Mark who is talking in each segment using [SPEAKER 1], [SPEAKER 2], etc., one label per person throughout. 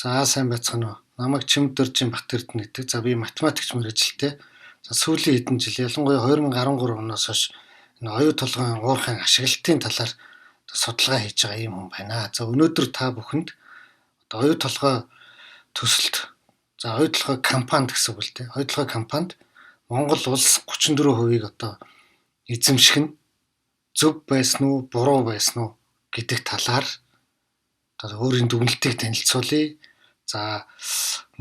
[SPEAKER 1] За, сайн байцгаана уу. Намайг Чимдөржин Батэрдэн гэдэг. За, би математикч мэргэжилтэй. За, сүүлийн хэдэн жил, ялангуяа 2013 оноос хойш энэ оюу толгойн уурхайн ашиглалтын талаар судалгаа хийж байгаа юм хүн байна. За, өнөөдөр та бүхэнд одоо оюу толгой төсөлд, за, оюу толгой компанид гэсэн үг л дээ. Оюу толгой компанид Монгол улс 34%-ийг одоо эзэмших нь зөв байсан уу, буруу байсан уу гэдэг талаар одоо өөрийн дүгнэлтийг танилцуулъя. За,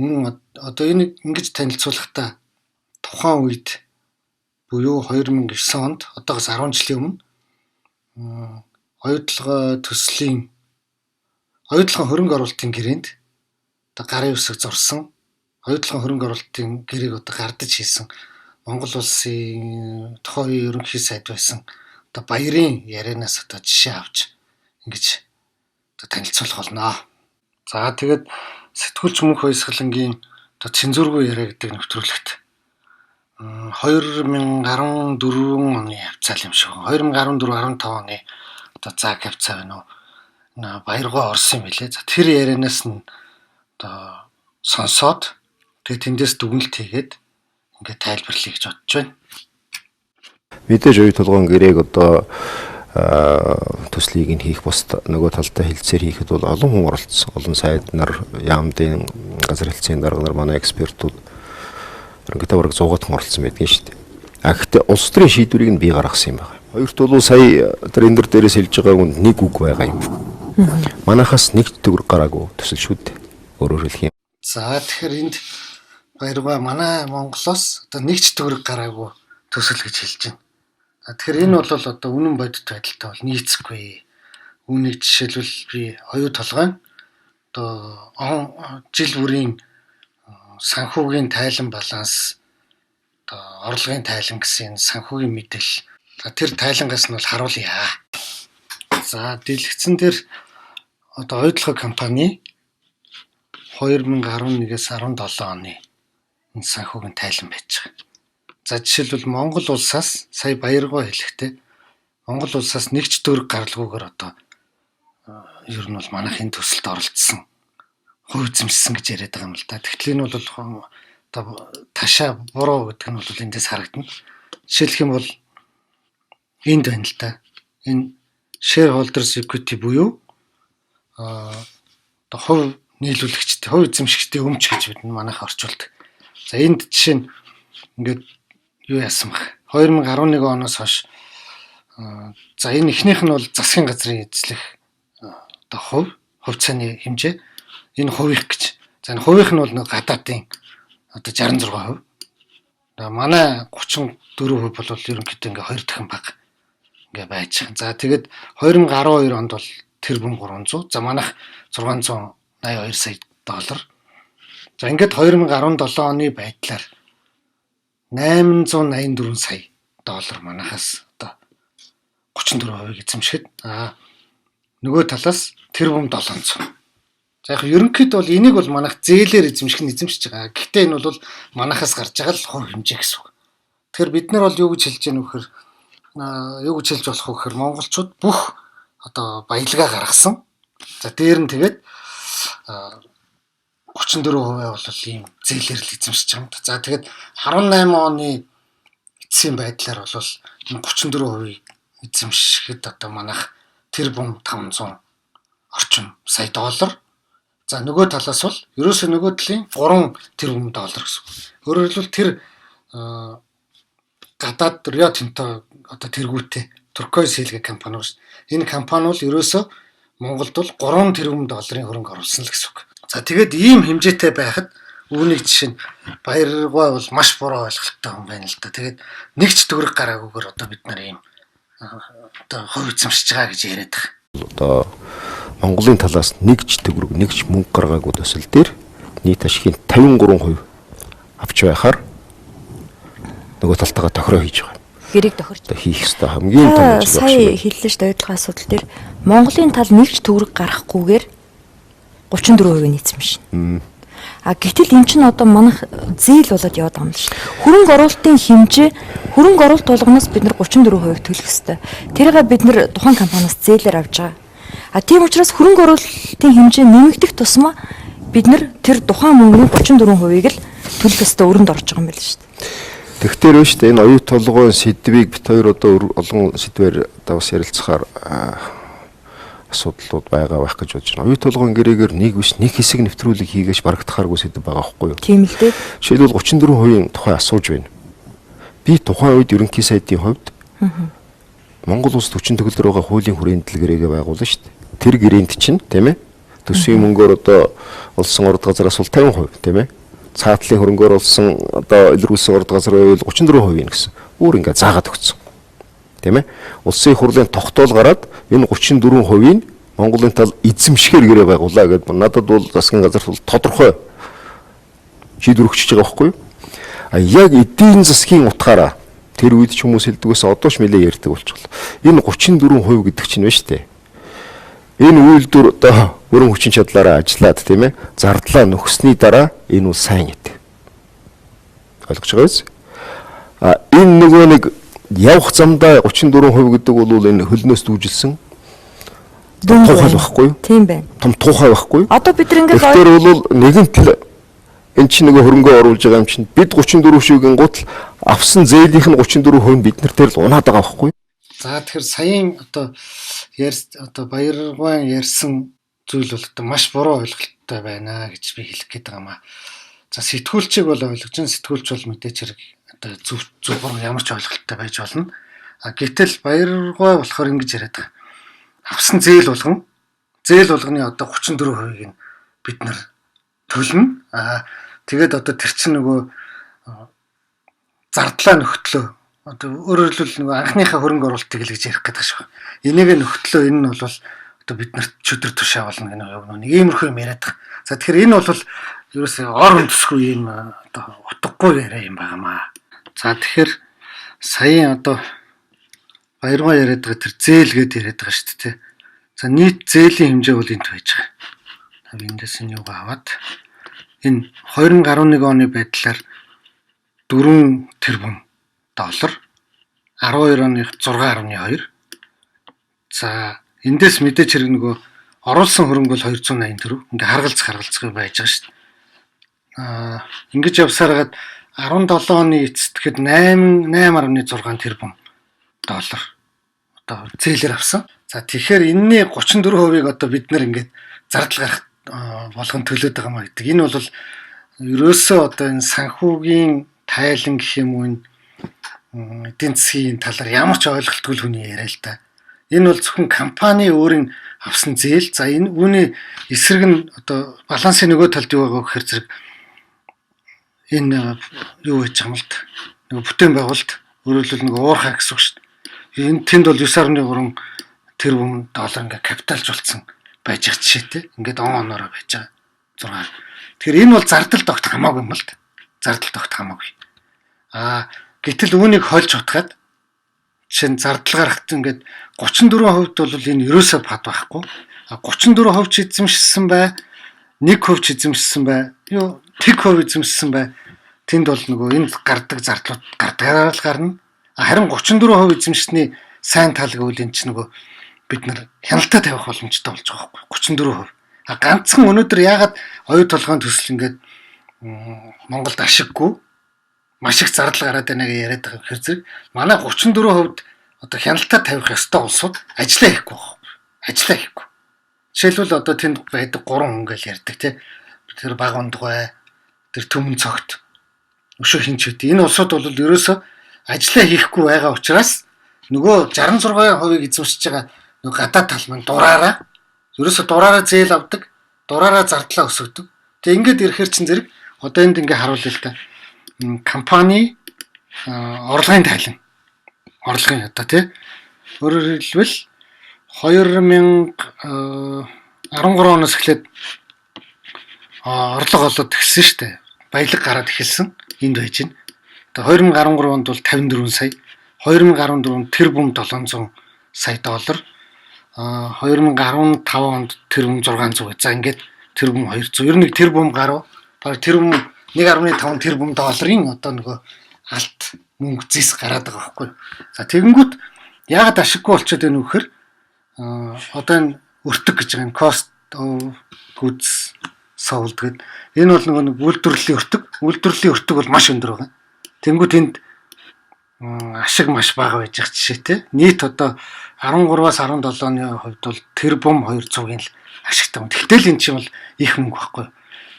[SPEAKER 1] мөн одоо энэ ингэж танилцуулахдаа тухайн үед буюу 2009 онд, одоогоос 10 жилийн өмнө, оюу толгой төслийн оюу толгойн хөрөнгө оруулалтын гэрээнд одоо гарын үсэг зурсан, оюу толгойн хөрөнгө оруулалтын гэрээг одоо гардаж хийсэн Монгол улсын тухайн үеийн ерөнхий сайд байсан одоо Баярын ярианаас одоо жишээ авч ингэж одоо танилцуулах болно. За, тэгээд сэтгүүлч Мөнх Баясгалангийн одоо цензургүй яриа гэдэг нэвтрүүлэгт 2014 оны хавцаа юм шиг. 2014 15 оны одоо цаг хавцаа байна уу? Баяргаа орсон юм билээ. За, тэр ярианаас нь одоо сонсоод, тэгээд тэндээс дүгнэлт хийгээд ингээд тайлбарлая гэж бодож байна.
[SPEAKER 2] Мэдээж оюу толгойн гэрээг одоо төслийг нь хийх, бус нөгөө талдаа хэлцээр хийхэд бол олон хүн оролцсон. Олон сайд нар, яамдын газар хэлцээний дарга нар, манай экспертүүд ерөнхийдөө бараг 100 хүн оролцсон байдгийн шүү дээ. А гэхдээ улс төрийн шийдвэрийг нь би гаргасан юм байна. Хоёрт бол сая тэр энэ дээрээс хэлж байгаа үнд нэг үг байгаа юм. Манайхаас нэг төгрөг гараагүй төсөл шүү дээ. Өөрөөр хэлэх юм.
[SPEAKER 1] За, тэгэхээр энд Баяргаа манай Монголоос одоо нэг ч төгрөг гараагүй төсөл гэж хэлж байна. Тэгэхээр энэ бол одоо үнэн бодит байдалтай бол нийцэхгүй. Үүнийг жишээлбэл би оюу толгойн одоо жил бүрийн санхүүгийн тайлан баланс, одоо орлогын тайлан гэсэн энэ санхүүгийн мэдээлэл, тэр тайлангаас нь бол харуулъя. За, дэлгэцэн дээр одоо оюу толгой компани 2011-ээс 17 оны энэ санхүүгийн тайлан байж байгаа. За, жишээлбэл Монгол улсаас сая Баяргаа хэлэхдээ Монгол улсаас нэг ч төгрөг гаралгүйгээр одоо ер нь бол манайх энэ төсөлд оролцсон, хувь эзэмшсэн гэж яриад байгаа юм л да. Тэгтэл энэ бол одоо ташаа буруу гэдэг нь бол эндээс харагдана. Жишээлх юм бол энд байна л да. Энэ shareholders equity буюу одоо хувь нийлүүлэгчтэй, хувь эзэмшигчдийн өмч гэж бид манайх орчуулдаг. За, энд жишээ нь ингээд юу яасан бах. 2011 оноос хойш, за, энэ эхнийх нь бол засгийн газрын эзлэх одоо хувь хувьцааны хэмжээ. Энэ хувийнх гэж. За, энэ хувийнх нь бол нэг гадаадын одоо 66%. Манай 34% бол ерөнхийдөө ингээ 2 дахин бага ингээ байж байгаа. За, тэгээд 2012 онд бол тэрбум 300. За, манайх 682 сая доллар. За, ингээд 2017 оны байдлаар 884 сая доллар манайхаас одоо 34%-ийг эзэмшихэд, нөгөө талаас тэрбум 700. За, яг ерөнхийдөө бол энийг бол манайх зээлээр эзэмших нь эзэмшиж байгаа. Гэхдээ энэ бол манайхаас гарч байгаа л хувь хэмжээ гэсэн үг. Тэгэхээр бид нар бол юу гэж хэлж яах вэ гэхээр, юу гэж хэлж болох вэ гэхээр монголчууд бүх одоо баялгаа гаргасан. За, дээр нь тэгээд 34% бол ийм зээлээр л эзэмшиж байгаа юм. За, тэгээд 18 оны эцсийн байдлаар бол энэ 34%-ийг эзэмшихэд одоо манайх тэрбум 500 орчим сая доллар. За, нөгөө талаас бол ерөөсөө нөгөө талын 3 тэрбум доллар гэсэн. Өөрөөр хэлбэл тэр гадаад Рио Тинто одоо тэргүүтээ Turquoise Hill гэх компани байна. Энэ компани бол ерөөсөө Монголд бол 3 тэрбум долларын хөрөнгө оруулсан л гэсэн үг. За, тэгээд ийм хэмжээтэй байхад үүнийг жишээ нь Баяргаа бол маш буруу ойлголттой хүн байна л да. Тэгээд нэг ч төгрөг гараагүйгээр одоо бид нар ийм одоо хувь эзэмшиж байгаа гэж яриад байгаа.
[SPEAKER 2] Одоо Монголын талаас нэг ч төгрөг, нэг ч мөнгө гаргаагүй төсөл дээр нийт ашигын 53% авч байхаар нөгөө талтайгаа тохироо хийж байгаа.
[SPEAKER 3] Гэрээг тохирч.
[SPEAKER 2] Хийх ёстой хамгийн том ажил.
[SPEAKER 3] Сая хэллээ шүү дээ, ойлгох асуудал дээр Монголын тал нэг ч төгрөг гаргахгүйгээр 34% эзэмшинэ. А гэтэл эн чинь одоо манайх зээл болоод яваад байгаа юм л шүү. Хөрөнгө оруулалтын хэмжээ, хөрөнгө оруулалт болгоноос бид нар 34% төлөх ёстой. Тэрийг бид нар тухайн компаниас зээлээр авч байгаа. А тийм учраас хөрөнгө оруулалтын хэмжээ нэмэгдэх тусмаа Бид нар тэр тухайн мөнгөний 34%-ийг л төлөх ёстой өрөнд орж байгаа юм байна шүү дээ.
[SPEAKER 2] Тэгтэр биш үү, энэ оюу толгойн сэдвийг бит хоёр одоо олон сэдвээр одоо бас ярилцахаар асуудлууд байгаа байх гэж бодож байна. Оюу толгойн гэрээгээр нэг биш, нэг хэсэг нэвтрүүлэг хийгээч барагдахааргүй сэдв байгаа байхгүй юу?
[SPEAKER 3] Тийм л дээ.
[SPEAKER 2] Жишээлбэл, 34%-ийн тухай асууж байна. Би тухайн үед ерөнхий сайдын хувьд Монгол улс хүчин төгөлдөр байгаа хуулийн хүрээнд л гэрээгээ байгуулна шүү дээ. Тэр гэрээнд чинь, тийм ээ, төсвийн мөнгөөр одоо олсон орд газараас бол 50%, тийм ээ. Цаатлын хөрөнгөөр олсон, одоо илрүүлсэн орд газар байвал 34% юм гэсэн. Өөр ингээ заагаад өгсөн. Тийм ээ. Улсын их хурлын тогтоол гараад энэ 34%-ийг Монголын тал эзэмшгээр гэрээ байгуулаа гэдээ надад бол засгийн газар бол тодорхой шийдвэр өгчөж байгаа байхгүй юу? А яг эдийн засгийн утгаараа тэр үед ч хүмүүс хэлдэг байсан, одоо ч нэлээ ярьдаг болчихлоо. Энэ 34% гэдэг чинь байна шүү дээ. Энэ үйлдвэр одоо өрөн хүчин чадлаараа ажиллаад, тийм ээ, зардлаа нөхсний дараа энэ бол сайн гэдэг. Ойлгож байгаа биз? А энэ нөгөө нэг явах замдаа 34% гэдэг бол энэ хөлнөөс дүүжилсэн тухай байхгүй юу?
[SPEAKER 3] Тийм байна.
[SPEAKER 2] Том тухай байхгүй юу?
[SPEAKER 3] Одоо бид нар ингээд
[SPEAKER 2] Тэгэхээр бол нэгэнт л эн чинь нөгөө хөрөнгөө оруулж байгаа юм чинь бид 34 шигийн гутал авсан зээлийнх нь 34% нь бид нар тэр л унаад байгаа байхгүй юу?
[SPEAKER 1] За, тэгэхээр саяын одоо одоо Баярган ярьсан зүйл бол одоо маш буруу ойлголттой байна гэж би хэлэх гээд байгаа юм аа. За, сэтгүүлчийг бол ойлгож байна. Сэтгүүлч бол мэдээч хэрэг одоо зөв зөв буруу ямар ч ойлголттой байж болно. А гэтэл Баяргай болохоор ингэж яриад байгаа. Авсан зээл болгон, зээл болгоны одоо 34%-ийг нь бид нар төлнө. А тэгээд одоо тэр чинь нөгөө зардлаа нөхтлөө, одоо өөрөөр хэлбэл нөгөө анхныхаа хөрөнгө оруулалтыг л гэж ярих гэдэг шиг. Энийг нөхтлөө энэ нь бол одоо бид нарт чөтгөр тушаа болно гэнэ юм, нэг иймэрхүү юм яриад байгаа. За, тэгэхээр энэ бол ерөөсөө ор үндэсгүй юм, одоо утгагүй яриа юм байнамаа. За, тэгэхээр саяын одоо Баяргаа яриад байгаа тэр зээл гээд яриад байгаа шүү дээ. За, нийт зээлийн хэмжээ бол энд байж байгаа. Би эндээс нь юугаа аваад энэ 2011 оны байдлаар 4 тэрбум доллар, 12 оны 6.2. За, эндээс мэдээч хэрэг нөгөө оруулсан хөрөнгө бол 280 төгрөг. Ингээ харгалзах харгалзах байж байгаа шүү дээ. Аа, ингэж явсараад 17 оны эцэст гэхэд 8 8.6 тэрбум доллар одоо зээлэр авсан. За, тэгэхээр энэний 34%-ийг одоо бид нар ингээд зардал гарах болгон төлөөд байгаа маа гэдэг. Энэ бол ерөөсөө одоо энэ санхүүгийн тайлан гэх юм уу, энэ эдийн засгийн талаар ямар ч ойлголтгүй хүний яриа л та. Энэ бол зөвхөн компани өөрийн авсан зээл. За, энэ үүний эсрэг нь одоо балансын нөгөө талд юу байгаа гэхээр зэрэг энэ юу гэж байгаа юм л та. Нөгөө бүтээн байгуулалт, өөрөөр хэлбэл нөгөө уурхай гэсэн үг шүү дээ. Энэ тэнд бол 9.3 тэрбум доллар ингээ капиталжуулсан байж байгаа жишээтэй. Ингээд он оноороо байж байгаа. 6. Тэгэхээр энэ бол зардал тогт хамаагүй юм л та. Зардал тогт хамаагүй. Аа, гэтэл үүнийг хольж утгаад жишээ нь зардал гарахт ингээд 34% бол энэ ерөөсөө пад байхгүй. А 34% ч эзэмшсэн бай, 1% ч эзэмшсэн бай, юу тэг хувь эзэмшсэн бай. Тэнд бол нөгөө энд гардаг зардлууд гардгаараа л гарна. Харин 34% эзэмшсэний сайн тал гэвэл энэ ч нөгөө бид нар хяналтаа тавих боломжтой болж байгаа байхгүй 34%. А ганцхан өнөөдөр яагаад оюу толгойн төсөл ингээд Монголд ашиггүй, маш их зардал гараад байна гэж яриад байгаа гэхээр зэрэг манай 34% одоо хяналтаа тавих ёстой улсууд ажиллаа хийхгүй байхгүй. Ажиллаа хийхгүй. Жишээлбэл, одоо тэнд байдаг гурван хүн гэж ярьдаг, тий. Тэр баг ундгай, тэр төмөн цогт, өшөө хинч үт. Энэ улсууд бол ерөөсөө ажиллаа хийхгүй байгаа учраас нөгөө 66%-ийг эзэмшиж байгаа нөгөө гадаад тал маань дураараа, ерөөсөө дураараа зээл авдаг, дураараа зардлаа өсгөдөг. Тэгээ ингээд ирэхэр чин зэрэг одоо энд ингээ харуулъя л та. Компани орлогын тайлан. Орлогын одоо, тий. Өөрөөр хэлбэл 2013 оноос эхлээд орлого олоод эхэлсэн шүү дээ. Баялаг гараад эхэлсэн. Энд байж байна. Одоо 2013 онд бол 54 сая, 2014 онд тэрбум 700 сая доллар, 2015 онд тэрбум 600. За, ингээд тэрбум 200. Ер нь нэг тэрбум гаруй, бараг тэрбум 1.5 тэрбум долларын одоо нөгөө алт мөнгө зэс гараад байгаа байхгүй. За, тэгэнгүүт яагаад ашиггүй болчиход байна вэ гэхээр одоо энэ өртөг гэж байгаа энэ cost of goods sold гэдэг энэ sold гэдэг. Энэ бол нөгөө нэг үйлдвэрлэлийн өртөг. Үйлдвэрлэлийн өртөг бол маш өндөр байгаа. Тэнгүүд энд ашиг маш бага байж байгаа жишээтэй. Нийт одоо 13-аас 17 оны хувьд бол тэрбум 200-ийн л ашигтай. Тэгтэл энэ чинь бол их мөнгө байхгүй.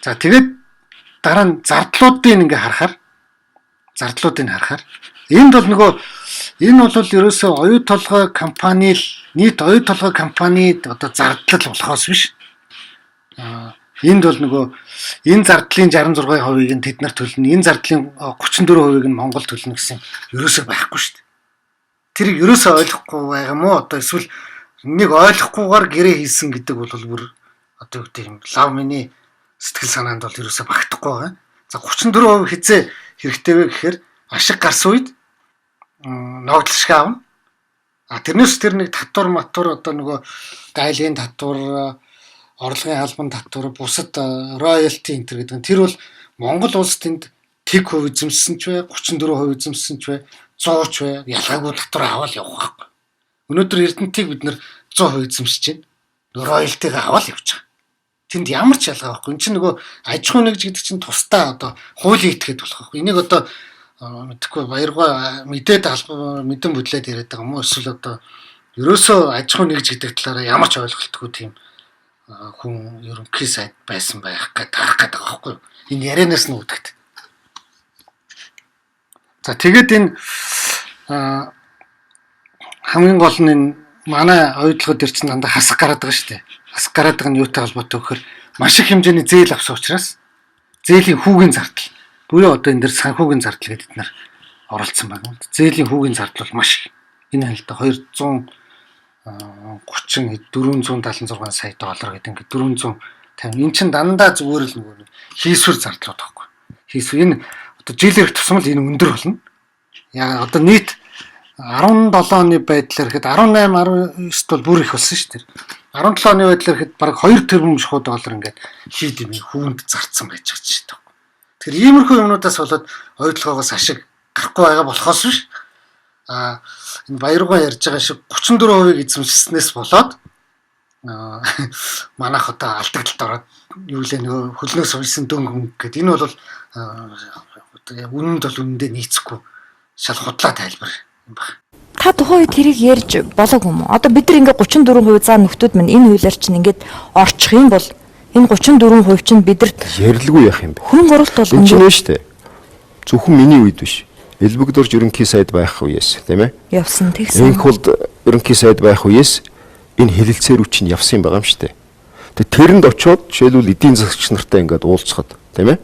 [SPEAKER 1] За, тэгээд дараа нь зардлуудыг ингээ харахаар, зардлуудыг харахаар энд бол нөгөө энэ бол ерөөсөө оюу толгой компани л, нийт оюу толгой компанид одоо зардлал болохоос биш. Энд бол нөгөө энэ зардлын 66%-ийг нь тэд нар төлнө, энэ зардлын 34%-ийг нь Монгол төлнө гэсэн ерөөсөө байхгүй шүү дээ. Тэрийг ерөөсөө ойлгохгүй байгаа юм уу? Одоо эсвэл нэг ойлгохгүйгээр гэрээ хийсэн гэдэг бол бүр одоо юу гэдэг юм, лав миний сэтгэл санаанд бол ерөөсөө багтахгүй байгаа. За, 34% хизээ хэрэгтэй вэ гэхээр ашиг гарсан үед ногдол шиг аавна. А тэрнээс тэр нэг татвар матур, одоо нөгөө гайлын татвар, орлогын албан татвар, бусад royalty энэ гэдэг нь, тэр бол Монгол улс тэнд тэг хувь эзэмшсэн ч бай, 34% эзэмшсэн ч бай, 100 ч бай, ялгаагүй татвар аваад явах байхгүй. Өнөөдөр Эрдэнэтийг бид нэр 100% эзэмшиж байна. Royalty-г аваад явж байгаа. Тэнд ямар ч ялгаа байхгүй. Энд чинь нөгөө аж ахуй нэгж гэдэг чинь тусдаа одоо хуулийн этгээд болох байхгүй. Энийг одоо мэдэхгүй, Баяргаа мэдээд албан мэдэн бүдлээд яриад байгаа юм уу, эсвэл одоо ерөөсөө аж ахуй нэгж гэдэг талаараа ямар ч ойлголтгүй тийм хүн ерөнхий сайд байсан байх гээд таарах гээд байгаа байхгүй юу? Энэ ярианаас нь үүдэгт. За, тэгээд энэ хамгийн гол нь энэ манай оюутлогод дээр чинь дандаа хасах гараад байгаа шүү дээ. Хасах гараад байгаа нь юутай холбоотой гэхээр маш их хэмжээний зээл авсан учраас зээлийн хүүгийн зардал буюу одоо энэ дэр санхүүгийн зардал гэдэг бид нар оролцсон байна. Зээлийн хүүгийн зардал бол маш их. Энэ хальта 230 476 сая доллар гэдэг, ингээд 450, энэ чинь дандаа зүгээр л нөгөө хийсвэр зардлууд байхгүй. Хийсвэр энэ одоо жилээр тусмал энэ өндөр болно. Яг одоо нийт 17 оны байдлаар ихэд, 18 19-д бол бүр их болсон шүү дээ. 17 оны байдлаар ихэд бараг 2 тэрбум шахуу доллар ингээд хийд юм хүүнд зарцсан байж байгаа ч шүү дээ. Тэгэхээр иймэрхүү юмнуудаас болоод оюутлогоогоос ашиг гарахгүй байгаа болохоос биш. А энэ Баяргоо ярьж байгаа шиг 34%-ийг эзэмшснээс болоод манайх одоо алдагдлалд ороод, юу лээ, нөгөө хөлнөөс уйсан дөнгө мөнгө гэдэг. Энэ бол үнэнд бол үнэндээ нийцэхгүй шал худлаа тайлбар юм байна.
[SPEAKER 3] Та тухайн үед тэрийг ярьж болоогүй юм уу? Одоо бид нар ингээ 34% заа, нөхдүүд минь, энэ хуулиар чинь ингээд орчих юм бол энэ 34% чинь бидэрт
[SPEAKER 2] Ярилгүй яах юм бэ?
[SPEAKER 3] Хөрөнгө оруулалт
[SPEAKER 2] Энэ
[SPEAKER 3] болгоно.
[SPEAKER 2] чинь шүү дээ. Зөвхөн миний үед биш. Элбэгдорж ерөнхий сайд байх үеэс, тийм ээ.
[SPEAKER 3] Явсан тэгсэн.
[SPEAKER 2] Инх бол ерөнхий сайд байх үеэс энэ хэлэлцээр үе чинь явсан юм байгаа юм шүү дээ. Тэгээ тэрэнд очиод жишээлбэл эдийн засагч нартай ингээд уулзахад, тийм ээ.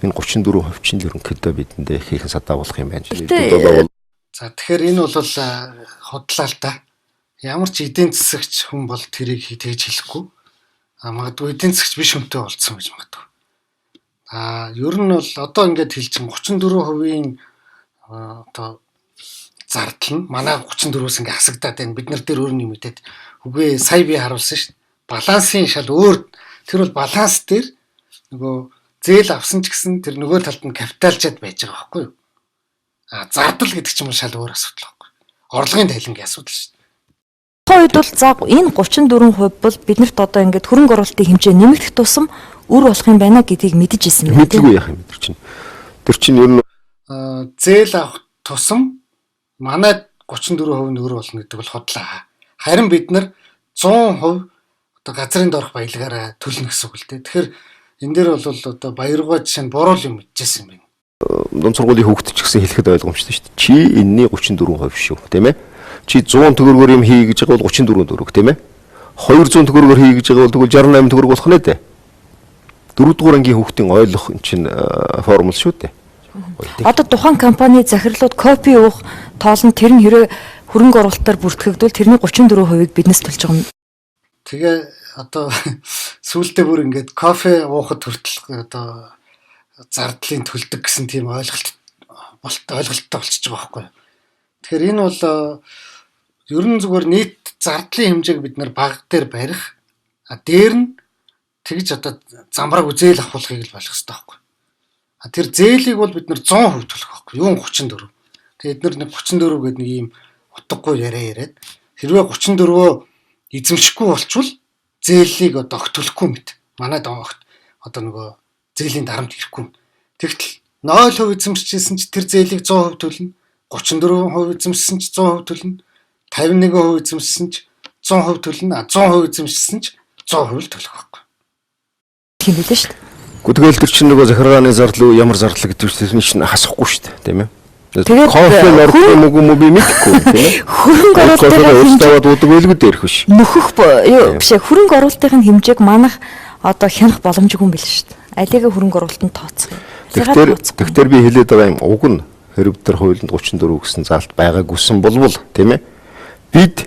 [SPEAKER 2] Энэ 34% чинь л ерөнхийдөө бидэндээ их их садаа болох юм байна.
[SPEAKER 3] Гэтэ-
[SPEAKER 1] За, тэгэхээр энэ бол худлаа л да. Ямар ч эдийн засагч хүн бол тэрийг тэгж хэлэхгүй. А магадгүй эдийн засагч биш хүнтэй уулзсан гэж магадгүй. А ер нь бол одоо ингээд хэлчин 34%-ийн одоо зардал нь манай 34-өөс ингээ хасагдаад байна. Бид нар дээр өөр юм мэдээд үгүй, сая би харуулсан шүү дээ. Балансын шал өөр, тэр бол баланс дээр нөгөө зээл авсан ч гэсэн тэр нөгөө талд нь капиталжаад байж байгаа байхгүй юу? А зардал гэдэг чинь шал өөр асуудал байхгүй. Орлогын тайлангийн асуудал шүү дээ.
[SPEAKER 3] Тухайн үед бол за энэ 34% бол биднэрт одоо ингээд хөрөнгө оруулалтын хэмжээ нэмэгдэх тусам үр болох юм байна гэдгийг мэдэж ирсэн байна, тийм.
[SPEAKER 2] Мэдлгүй яах юм тэр чинь. Тэр чинь ер нь
[SPEAKER 1] Зээл авах тусам манай 34% нь өөр болно гэдэг бол худлаа. Харин бид нар 100% одоо газрын доорх баялагаараа төлнө гэсэн үг л дээ. Тэгэхээр энэ дээр бол одоо Баяргаа жишээ нь буруу юм мэдчихсэн юм байна.
[SPEAKER 2] Дунд сургуулийн хүүхэд ч гэсэн хэлэхэд ойлгомжтой шүү дээ. Чи энэний 34% шүү, тийм ээ. Чи 100 төгрөгөөр юм хий гэж байгаа бол 34 төгрөг, тийм ээ. 200 төгрөгөөр хий гэж байгаа бол тэгвэл 68 төгрөг болох нэ дээ. Дөрөвдүгээр ангийн хүүхдийн ойлгох эн чинь формул шүү дээ.
[SPEAKER 3] Одоо тухайн компани захирлууд кофе уух тоол нь, тэр нь хэрэг хөрөнгө оруулалтаар бүртгэгдвэл тэрний 34%-ийг биднээс төлж байгаа юм.
[SPEAKER 1] Тэгээ одоо сүүлдээ бүр ингээд кофе уухад хүртэл одоо зардлын төлдөг гэсэн тийм ойлголт ойлголттой болчихж байгаа байхгүй юу. Тэгэхээр энэ бол ер нь зүгээр нийт зардлын хэмжээг бид нар бага дээр барих, а дээр нь тэгж одоо замбрааг зээл авахулахыг л болох хэрэгтэй байхгүй. А тэр зээлийг бол бид нар 100% төлөх байхгүй. Юун 34. Тэгээд эдгээр нэг 34 гэдэг нэг ийм утгагүй яриа яриад, хэрвээ 34-өө эзэмшихгүй болчвол зээлийг одоо огт төлөхгүй мэт. Манайд огт одоо нөгөө зээлийн дарамт ирэхгүй. Тэгтэл 0% эзэмшижсэн ч тэр зээлийг 100% төлнө. 34% эзэмшсэн ч 100% төлнө. 51% эзэмшсэн ч 100% төлнө. 100% эзэмшсэн ч 100% л төлөх байхгүй.
[SPEAKER 3] Тийм билээ шүү дээ.
[SPEAKER 2] Гэхдээ тэгэл тэр чинь нөгөө захиргааны зардал ямар зардал гэдэг чинь чинь хасахгүй шүү дээ, тийм ээ.
[SPEAKER 3] Тэгээд
[SPEAKER 2] кофе ордог юм уу юм би мэдэхгүй тийм ээ.
[SPEAKER 3] Хөрөнгө оруулалтын
[SPEAKER 2] хэмжээ аваад уудаг байлгүй дээрх биш.
[SPEAKER 3] Нөхөх юу биш ээ, хөрөнгө оруулалтын хэмжээг манах одоо хянах боломжгүй юм билээ шүү дээ. Алиага хөрөнгө оруулалтанд тооцох юм.
[SPEAKER 2] Тэгэхээр би хэлээд байгаа юм уг нь хэрв тэр хуулинд 34 гэсэн заалт байгаагүйсэн болвол тийм ээ. Бид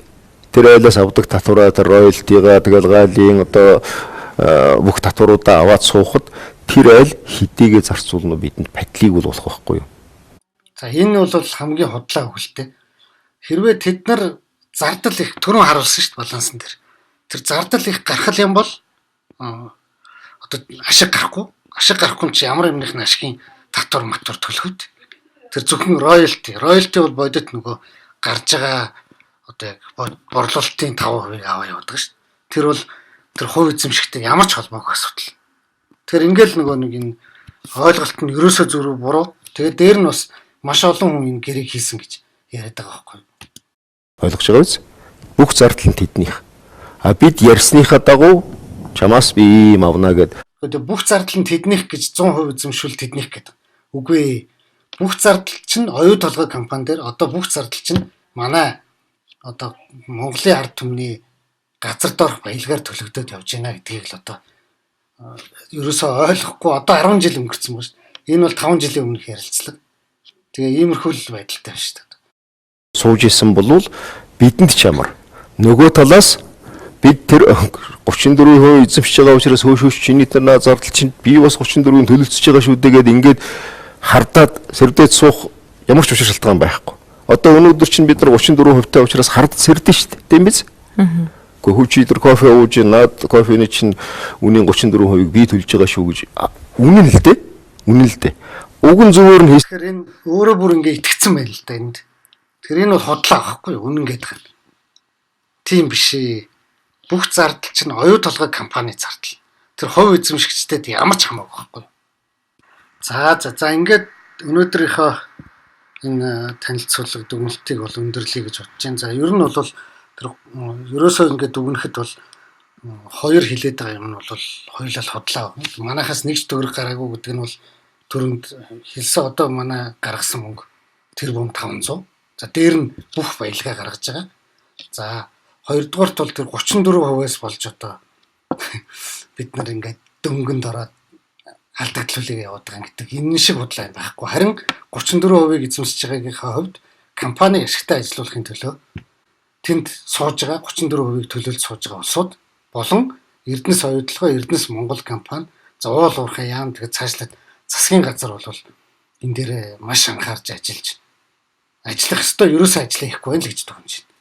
[SPEAKER 2] тэр айлаас авдаг татвараа тэр роялтигаа тэгэл гаалын одоо бүх татваруудаа аваад суухад тэр айл хэдийгээ зарцуулна бидэнд падлыг бол болох байхгүй юу?
[SPEAKER 1] За энэ бол хамгийн худлаа өгөлтэй. Хэрвээ тэд нар зардал их түрүүн харуулсан шүү дээ балансан дээр. Тэр зардал их гарах юм бол одоо ашиг гарахгүй. Ашиг гарахгүй чи ямар юмных нь ашигын татвар матвар төлөхөд. Тэр зөвхөн роялти. Роялти бол бодит нөгөө гарч байгаа одоо яг борлуулалтын 5% аваа явуудаг шүү дээ. Тэр бол тэр хувь эзэмшигтэй ямар ч холбоогүй асуудал. Тэгэхээр ингээл нөгөө нэг энэ ойлголт нь ерөөсөө зүрх буруу. Тэгээд дээр нь бас маш олон хүн энэ гэрээг хийсэн гэж яриад байгаа байхгүй юу?
[SPEAKER 2] Ойлгож байгаа биз? Бүх зардал нь тэднийх. А бид ярьсныхаа дагуу чамаас би ийм авна гэд.
[SPEAKER 1] Тэгээд бүх зардал нь тэднийх гэж 100% эзэмшүүл тэднийх гэдэг. Үгүй ээ. Бүх зардал чинь оюу толгой компани дээр одоо бүх зардал чинь манай одоо Монголын ард түмний газар доорх баялгаар төлөгдөд явж байна гэдгийг л одоо ерөөсөө ойлгохгүй одоо 10 жил өнгөрцөн байна шүү дээ. Энэ бол 5 жилийн өмнөх ярилцлага. Тэгээ иймэрхүү л байдалтай байна шүү дээ.
[SPEAKER 2] Сууж исэн болвол бидэнд ч ямар. Нөгөө талаас бид тэр 34% эзэмшиж байгаа учраас хөөш чиний тэр наа зардал чинь би бас 34-ийн төлөлцөж байгаа шүү дээ гэд ингээд хардаад сэрдээд суух ямар ч учир шалтгаан байхгүй. Одоо өнөөдөр чинь бид нар 34% та учраас хардад сэрдэн шүү дээ. Тийм биз? Гэхдээ хүү чи тэр кофе ууж наад кофений чинь үнийн 34%-ийг би төлж байгаа шүү гэж үнэн л дээ. Үнэн л дээ. Уг нь зүгээр нь
[SPEAKER 1] Тэгэхээр энэ өөрөө бүр ингээ итгэцэн байна л да энд. Тэгэхээр энэ бол худлаа байхгүй юу? Үнэн гэдэг юм. Тийм биш ээ. Бүх зардал чинь оюу толгой компани зардал. Тэр хувь эзэмшигчдэд ямар ч хамаагүй байхгүй юу? За за за ингээд өнөөдрийнхөө энэ танилцуулга дүгнэлтийг бол өндөрлөе гэж бодож байна. За ер нь бол тэр ерөөсөө ингээд дүгнэхэд бол хоёр хилээд байгаа юм нь бол хоёулаа худлаа. Манайхаас нэг ч төгрөг гараагүй гэдэг нь бол түрүүнд хэлсэн одоо манай гаргасан мөнгө 500. За дээр нь бүх баялгаа гаргаж байгаа. За хоёрдугаарт бол тэр 34%-аас болж одоо бид нар ингээд дөнгөнд ороод алдагдлуулыг яваад байгаа гэдэг энэ шиг худлаа юм байхгүй. Харин 34%-ийг эзэмшиж байгаагийнхаа хувьд компани ашигтай ажилуулахын төлөө тэнд сууж байгаа 34%-ийг төлөөлж сууж байгаа улсууд болон Эрдэнэс оюутлогоо Эрдэнэс Монгол компани за уул уурхай яам тэгээд цаашлаад засгийн газар бол энэ дээр маш анхаарч ажиллаж ажиллах ёстой ерөөсөө ажиллах хийхгүй байна л гэж дүгнэж байна.